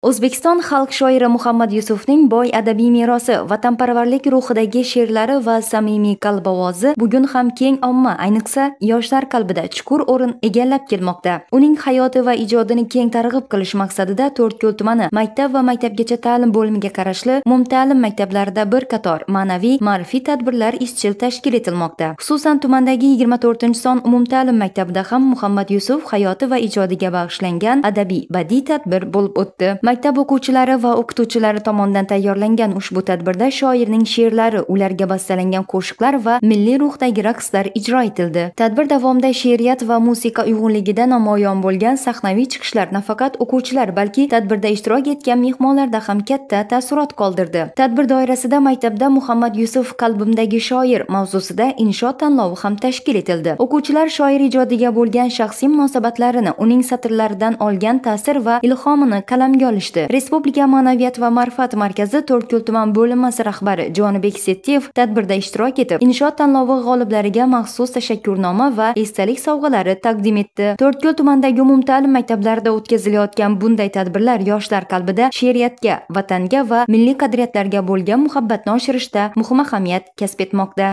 O'zbekiston xalq shoiri Muhammad Yusufning boy adabiy merosi, vatanparvarlik ruhidagi she'rlari va samimiy qalb ovozi bugun ham keng omma, ayniqsa yoshlar qalbida chuqur o'rin egallab kelmoqda. Uning hayoti va ijodini keng targ'ib qilish maqsadida To'rtko'l tumani maktab va maktabgacha ta'lim bo'limiga qarashli umumta'lim maktablarida bir qator ma'naviy, ma'rifiy tadbirlar izchil tashkil etilmoqda. Xususan, tumandagi 24-son umumta'lim maktabida ham Muhammad Yusuf hayoti va ijodiga bag'ishlangan adabiy badiiy tadbir bo'lib o'tdi. Maktab o'quvchilari va o'qituvchilari tomonidan tayyorlangan ushbu tadbirda shoirning she'rlari, ularga bastalangan qo'shiqlar va milliy ruhdagi raqslar ijro etildi. Tadbir davomida she'riyat va musiqa uyg'unligida namoyon bo'lgan sahnaviy chiqishlar nafaqat o'quvchilar, balki tadbirda ishtirok etgan mehmonlarda ham katta taassurot qoldirdi. Tadbir doirasida maktabda Muhammad Yusuf qalbimdagi shoir mavzusida insho tanlovi ham tashkil etildi. O'quvchilar shoir ijodiga bo'lgan shaxsiy munosabatlarini, uning satrlaridan olgan ta'sir va ilhomini qalamga olishdi. Respublika ma'naviyat va ma'rifat markazi To'rtko'l tuman bo'linmasi rahbari Jonibek Settiyev tadbirda ishtirok etib, insho tanlovi g'oliblariga maxsus tashakkurnoma va esdalik sovg'alari taqdim etdi. To'rtko'l tumanidagi umumta'lim maktablarida o'tkazilayotgan bunday tadbirlar yoshlar qalbida she'riyatga, vatanga va milliy qadriyatlarga bo'lgan muhabbatni oshirishda muhim ahamiyat kasb etmoqda.